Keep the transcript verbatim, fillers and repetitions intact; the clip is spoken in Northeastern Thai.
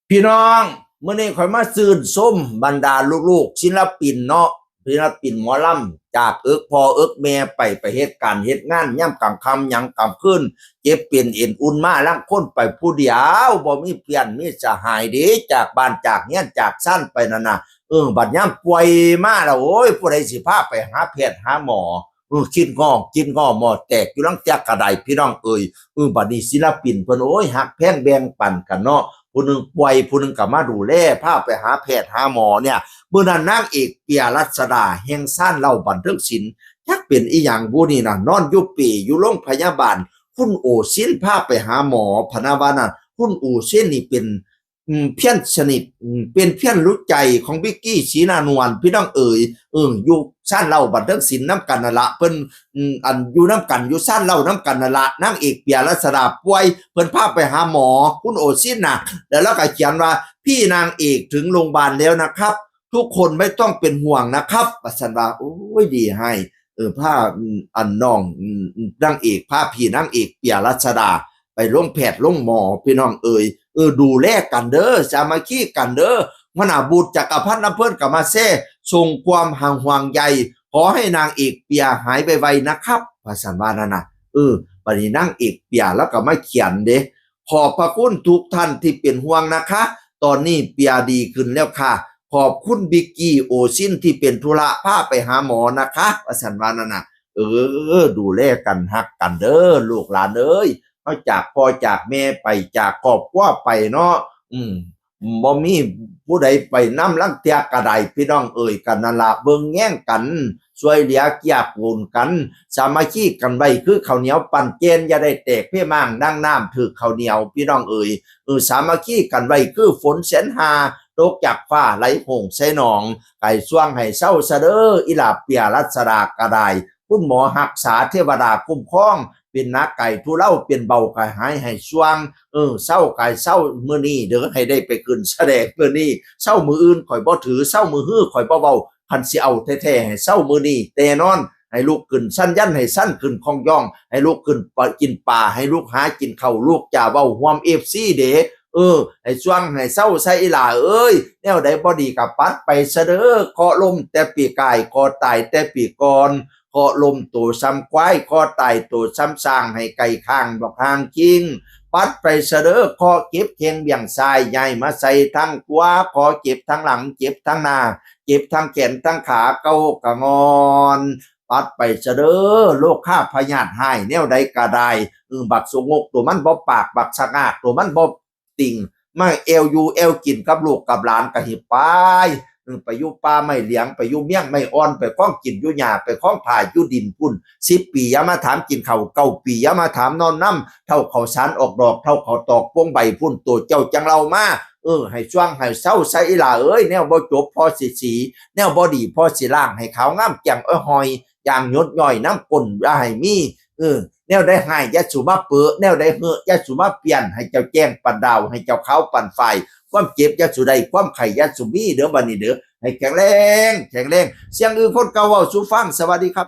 พี่น้อง มื้อนี้ข้อยมาชื่นชมบรรดาลูกๆศิลปินเนาะ ศิลปินหมอลำ จากเอิกพ่อเอิกแม่ไป ไปเฮ็ดการเฮ็ดงาน ยามกลางค่ำหยังกลางคืน เจ็บเป็นเอ็นอุ่นมา ลางคนไปผู้เดียว บ่มีเพื่อนมีสหายเด้ จากบ้านจากเฮือนจากซานไปนั่นน่ะ เออ บัดยามป่วยมาแล้ว โอ้ย ผู้ใดสิพาไปหาแพทย์หาหมอ เออ คิดงอกคิดงอหมอแตกอยู่ลางเทื่อกะได้ พี่น้องเอ้ย เออ บัดนี้ศิลปินเพิ่น โอ้ย ฮักแพงแบ่งปันกันเนาะ ผู้หนึ่งป่วย ผู้หนึ่งกะมาดูแล พาไปหาแพทย์หาหมอเนี่ย มื้อนั้นนางเอกเปียรัชดา แห่งซานเหล้าบันเทิงศิลป์ จักเป็นอีหยังบุนี่นะ นอนอยู่เปลอยู่โรงพยาบาล คุณโอซินพาไปหาหมอ พะนะว่านั่น คุณโอซินนี่เป็น อืม เพื่อนสนิท อืม เป็นเพื่อนรู้ใจของวิกกี้ศรีนานวล พี่น้องเอ๋ย เออ อยู่ซานเหล้าบันเทิงศิลป์นำกันนั่นละ เพิ่น อืม อันอยู่นำกัน อยู่ซานเหล้านำกันนั่นละ นางเอกเปียรัชดาป่วย เพิ่นพาไปหาหมอ คุณโอซินน่ะ แล้วลาวก็เขียนว่า พี่นางเอกถึงโรงพยาบาลแล้วนะครับ ทุกคนไม่ต้องเป็นห่วงนะครับ ว่าซั่นว่า โอ้ย ดีให้ เออ พา อืม อันน้อง อืม อืม นางเอก พาพี่นางเอกเปียรัชดา ไปโรงแพทย์โรงหมอ พี่น้องเอ๋ย เออ ดูแลกันเด้อ สามัคคีกันเด้อ หัวหน้าบูธจักรพันธ์ลำเพลินก็มาแชร์ ส่งความห่างห่วงใย ขอให้นางเอกเปียหายไวๆนะครับ ว่าซั่นว่านั่นน่ะ เออ บัดนี้นางเอกเปียลาวก็มาเขียนเด้ ขอบพระคุณทุกท่านที่เป็นห่วงนะคะ ตอนนี้เปียดีขึ้นแล้วค่ะ ขอบคุณบิกกี้โอซินที่เป็นธุระพาไปหาหมอนะคะ ว่าซั่นว่านั่นน่ะ เออ ดูแลกันฮักกันเด้อ ลูกหลานเอ้ย เฮาจากพ่อจากแม่ไป จากครอบครัวไปเนาะ อืม บ่มีผู้ใดไปนำลางเทื่อกะได้ พี่น้องเอ๋ย กันนั่นละ เบิ่งแยงกัน ช่วยเหลือเกื้อกูลกัน สามัคคีกันไว้คือข้าวเหนียวปั้นแกน อย่าได้แตกเพม้างดังน้ำถืกข้าวเหนียว พี่น้องเอ๋ย เออ สามัคคีกันไว้คือฝนแสนหา ตกจากฟ้าไหลโหงใส่หนอง ไก่ช่วงให้เศร้าซะเด้อ อีหลาเปียรัชดากะได้ คุณหมอฮักษา เทวดาคุ้มครอง เป็นหนักไก่ทุเลา เป็นเบาไก่หายให้ช่วง เออ เศร้าไก่เศร้ามื้อนี้เด้อ ให้ได้ไปขึ้นแสดงมื้อนี้ เศร้ามื้ออื่นข่อยบ่ถือ เศร้ามื้อฮื้อข่อยบ่เว้า คันสิเอาแท้ๆ ให้เศร้ามื้อนี้ แน่นอน ให้ลูกขึ้นชั้นยัน ให้ชั้นขึ้นคองยอง ให้ลูกขึ้นปะ กินปลา ให้ลูกหากินข้าว ลูกจะเว้าห่วมเอฟซีเด้ เออ ให้ช่วงให้เศร้าใส่อีหล่าเอ้ย แนวใดบ่ดีก็ปัดไปซะเด้อ เคราะห์ล้มแต่ปีกาย เคราะห์ตายแต่ปีก่อน เคราะห์ล้มโตซ้ำควาย เคราะห์ตายโตซ้ำช้าง ให้ไก่ข้างดอกหางคิง ปัดไปซะเด้อ เคราะห์เจ็บแข้งเบี่ยงซ้าย ย้ายมาใส่ทางขวา เคราะห์เจ็บทางหลัง เจ็บทางหน้า เจ็บทางแขนทางขา เกากะงอน ปัดไปซะเด้อ โรคาพยาธิฮ้ายแนวใดก็ได้ เออ บักสงกตัวมันบ่ปาก บักสะงากตัวมันบ่ติ่ง มาแอวอยู่แอวกินกับลูกกับหลานก็ให้ไป เออ ไปอยู่ป่าไม้เหลียง ไปอยู่เมียงไม้อ่อน ไปคล้องกินอยู่หญ้า ไปคล้องผาอยู่ดินพุ้น สิบปีอย่ามาถามกินข้าว เก้าปีอย่ามาถามนอนนำ เฒ่าข้าวสารออกดอก เฒ่าข้าวตอกปวงใบพุ้น ตัวเจ้าจั่งเล่ามา เออ ให้ช่วงให้เศร้าใส่อีหล่าเอ้ย แนวบ่จบพอสิสี แนวบ่ดีพอสิล้าง ให้ขาวงามแจ่มอ้อยหอย อย่างหยดย้อยน้ำก้นอย่าให้มี เออ แนวใดฮ้ายอย่าสู่มาเปอะ แนวใดเฮอะอย่าสู่มาเปลี่ยน ให้เจ้าแจ้งปานดาว ให้เจ้าขาวปานฝ้าย ความเจ็บอย่าสู่ได้ ความไข้อย่าสู่มีเด้อ บัดนี้เด้อ ให้แข็งแรง แข็งแรง เสียงอึ่งคนเก่าเว้าสู่ฟัง สวัสดีครับ